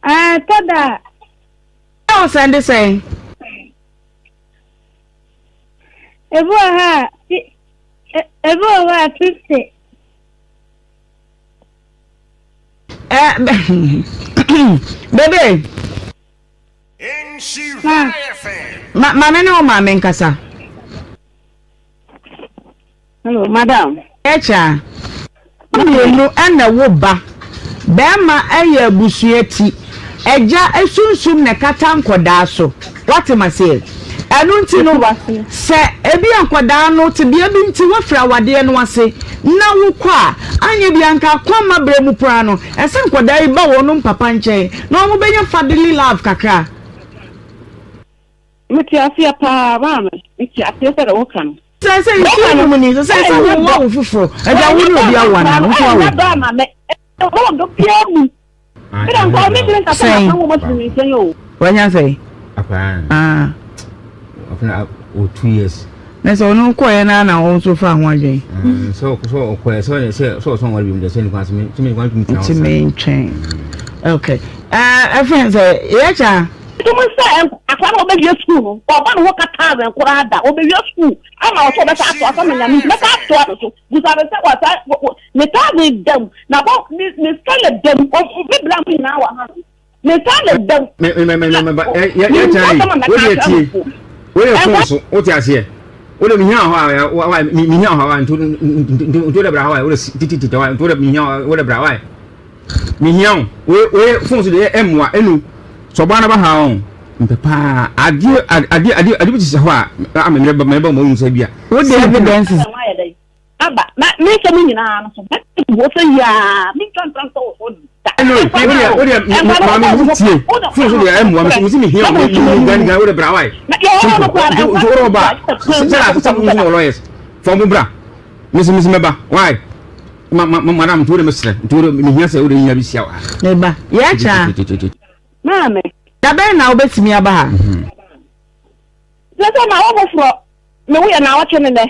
Ɛɛ tɔ da a. Yɛ ɔsɛn de sɛn? Ebi wɔ hɔ a ebi wɔ hɔ a 50. Ɛɛ bebe. Ma. Ma maame ne wo maame nkasa. Hello, madam. Ɛkya. Mmienu ɛna wo ba. Bɛrima ɛyɛ abusua ti. Ɛgya esunsum na ɛkata nkɔdaa so. Wate ma seɛ. Ɛno nti no, sɛ ebia nkwadaa no tebea bi nti woafiri awadeɛ no ase na wokɔ a, anyɛ biara nka akwamma berɛ mu koraa no, ɛsɛ nkwadaa yi ba wɔnom papa nkyɛn na wɔbɛnya fatherly love kakra. Mete aseɛ paa maame, mete aseɛ sɛdeɛ woka no. Sɛ sɛ nsuo no mu ni, sɛ sɛ sɛ wo awo foforɔ, agya wo ne obi awo anaa, wo nso awo. Sɛn? Wanya sɛn? Ah. Afei 2 years. Na sɛ ɔno kɔɛ na na ɔno nso fa ho adwene. Sɛ ɔkɔɛ sɛ sɛ sɛ ɔsɔn wɔre bi mu sɛ nipa sɛ mi tumi nipa tumi tena hɔ. Ntumi ntwɛn. Okay. Ɛɛ ɛfɛn sɛ yɛ kya. Tumi sɛ akora na ɔbɛwie sukuu no ɔba ne ho kata awɛn koraa da ɔbɛwie sukuu ama ɔsɛ ɔbɛsa ato asɛ menya me nti mɛsa atoa no so busa no sɛ wasa ne taade dam na bɔ ne ne sɛlɛ dam me bla mo nyinaa wɔ ha no ne sɛlɛ dam. Me me me me me ba yɛ yɛ yɛ kyɛn yi wo deɛ tie wo deɛ fon so wo te aseɛ wo de mihia hɔ a wa wa mihia hɔ a nto nto de bra hɔ a wo de titi titi hɔ a nto de mihia wo de bra hɔ a mihia wo wo fon so deɛ ɛmmoa ɛnu sɔbɔ anaba ha ɔn mpɛ paa adeɛ adeɛ adeɛ adeɛ bi te sɛ hɔ a ama mmerɛ ba mmerɛ ba wɔn nsa bi a. Wo de evidences. Aba na me nsɛm nyinaa no so mɛte wɔ sɛ yiaa mentwa ntra nsɛ wɔ so da. Ɛno wo deɛ wo deɛ maame wo tie fon so deɛ ɛmmoa me so me hia wo me gani gani wo de bra wae simple nti wo de ba sɛ na sɛ wo nso wɔ lawyers fɔ mo bra mesi mesi mɛba wae ma ma madam nti wo de mesrɛ nti wo de mehia sɛ wo de nya bi sia wa. Meba yɛ kyaa. Maame. Da bɛn na wobɛtumi aba ha? Sɛ sɛ ma wo foforɔ me woyɛ na awɔtwe ne nɛ.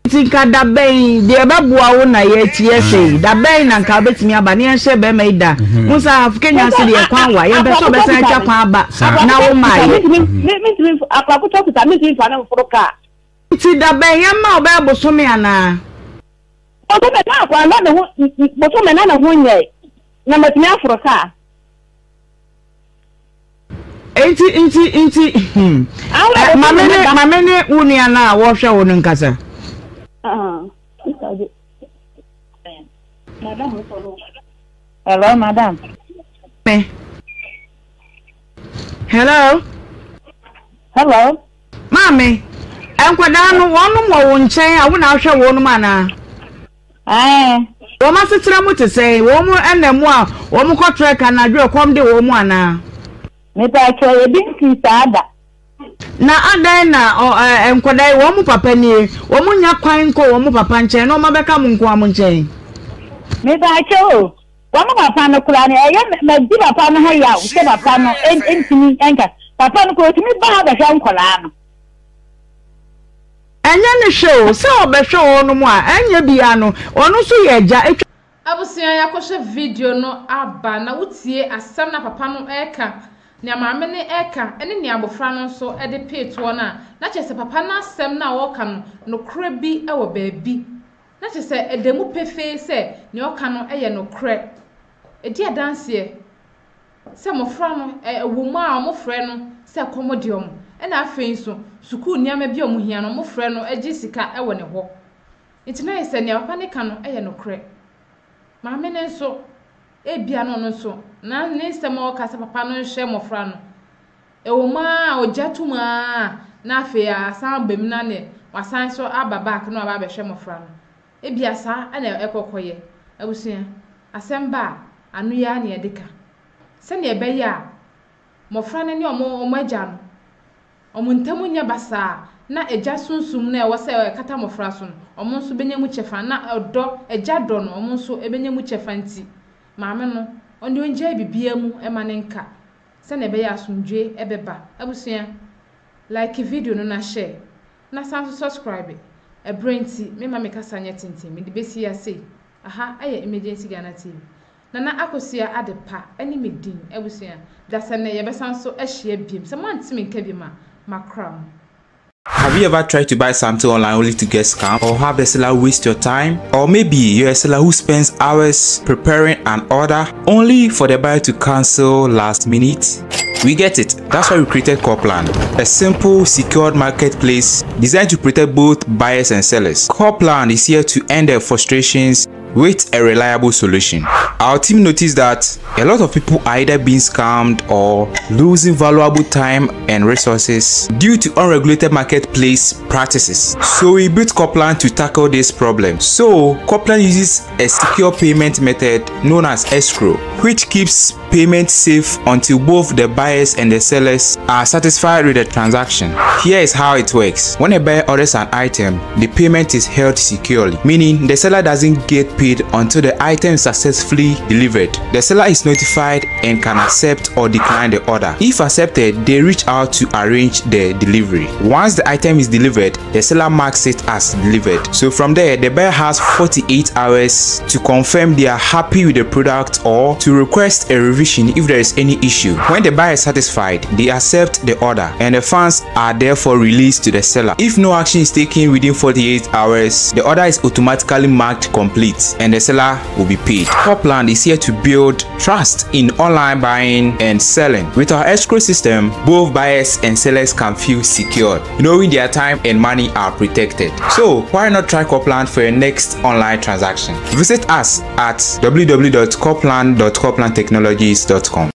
Nti nka da bɛn, deɛ ɛbɛboa wo na yɛakyi ɛsɛ yi, da bɛn na nka wobɛtumi aba na yɛnhyɛ bɛrima yi da? Wo sɛ ahafo Kenya ase deɛ kwan wa, yɛmpɛ sɛ ɔbɛsan atwa kwan aba na wo mmaeɛ. Nti da bɛn, yɛmma wo bɛyɛ bosome anaa? Bosome na akwadaa na ne ho, bosome na ne ho nyɛe, na matumi aforo kaa. Enti, nti, nti, hmm. Eh, mame ne, mame ne wo nua no a wɔhwɛ wo no nkasa. Hello, madam. Me. Hello. Hello. Maame, nkwadaa no wɔnom wɔ wo nkyɛn a wo na ahwɛ wɔnom anaa? Aane. Wɔn asetena mu te sɛn? Wɔn nna mu a wɔkɔ trɛk anadwo ɛkɔm de wɔn anaa? Mepakyɛw, ebi nsii saa da. Na adɛn na ɔ ɛ nkwadaa yi, wɔn papa nie, wɔn nnya kwan nkɔ wɔn papa nkyɛn na wɔn abɛka mo nko ara mo nkyɛn? Mepakyɛw o, wɔn papa no koraa no, ɛyɛ me, madi papa no ho yaw sɛ papa no ntumi nka, papa no koraa otumi ba ha bɛhwɛ nkwadaa no. Ɛnyɛ ne hwɛ o, sɛ ɔbɛhwɛ wɔnom a, ɛnyɛ biaa no, ɔno nso yɛ agya, ɛtwa. Abusua yɛakɔhwɛ video no aba na wotie asɛm na papa no reka, nea maame no reka ne nea abofra no nso de pee toɔ no a, na kyerɛ sɛ papa no asɛm no a ɔreka no nokorɛ bi wɔ baabi. Na kyerɛ sɛ ɛda mu pefee sɛ nea ɔka no yɛ nokorɛ. Ɛdi adanseɛ. sɛ mmɔfra no, ɛwɔ mu a wɔfrɛ no sɛ kɔm de wɔn, ɛna afei nso sukuu nneɛma bi a wɔhia no, wɔfrɛ no gye sika wɔ ne hɔ. Nti na ayɛ sɛ nea papa no ka no yɛ nokorɛ. Maame no nso, ebia na ɔno nso, na ne nsɛm a ɔka sɛ papa no nhwɛ mmɔfra no, ɛwɔ mu ara a ɔgya tom ara na afei asan aba mu na ne wasan nso aba back na waba abɛhwɛ mmɔfra no. Ebia saa na ɛkɔ kɔyɛ. Abusua, asɛm ba a, ano yi ara na yɛde ka. Sɛnea ɛbɛyɛ a mmofra no ne wɔn wɔn agya no, wɔn ntam nyɛ basaa na agya sunsum no a ɛwɔ sɛ ɛkata mmofra so no, wɔn nso benya mu kyɛfa na ɔdɔ, agya dɔ no, wɔn nso benya mu kyɛfa nti, maame no, ɔno deɛ ɔngyae biribiara mu ma no nka sɛnea ɛbɛyɛ a asomdwoe bɛba. Abusua, like video no na share. Na san nso subscribe. Ɛberɛ nti me mma me kasa nyɛ tenten, mede bɛsi ha sei. Aha yɛ Emergency Ghana TV. Nana Akosua Adepa ne me din. Abusua, dasɛ nnɛ yɛbɛsan nso ahyia biom. Sɛ moante me nka biom a, makra mo. Have you ever tried to buy something online only to get scammed or have the seller waste your time? Or maybe you're a seller who spends hours preparing an order only for the buyer to cancel last minute? We get it. That's why we created Corplan, a simple, secured marketplace designed to protect both buyers and sellers. Corplan is here to end the frustrations. with a reliable solution. Our team noticed that a lot of people are either being scammed or losing valuable time and resources due to unregulated marketplace practices. So we built Copland to tackle this problem. So Copland uses a secure payment method known as escrow, which keeps payment safe until both the buyers and the sellers are satisfied with the transaction. Here is how it works. When a buyer orders an item, the payment is held securely, meaning the seller doesn't get paid until the item is successfully delivered. The seller is notified and can accept or decline the order. If accepted, they reach out to arrange the delivery. Once the item is delivered, the seller marks it as delivered. So from there, the buyer has 48 hours to confirm they are happy with the product or to request a revision if there is any issue. When the buyer is satisfied, they accept the order and the funds are therefore released to the seller. If no action is taken within 48 hours, the order is automatically marked complete and the seller will be paid. Copland is here to build trust in online buying and selling. With our escrow system, both buyers and sellers can feel secured, knowing their time and money are protected. So why not try Copland for your next online transaction? Visit us at www.copland.coplandtechnologies.com.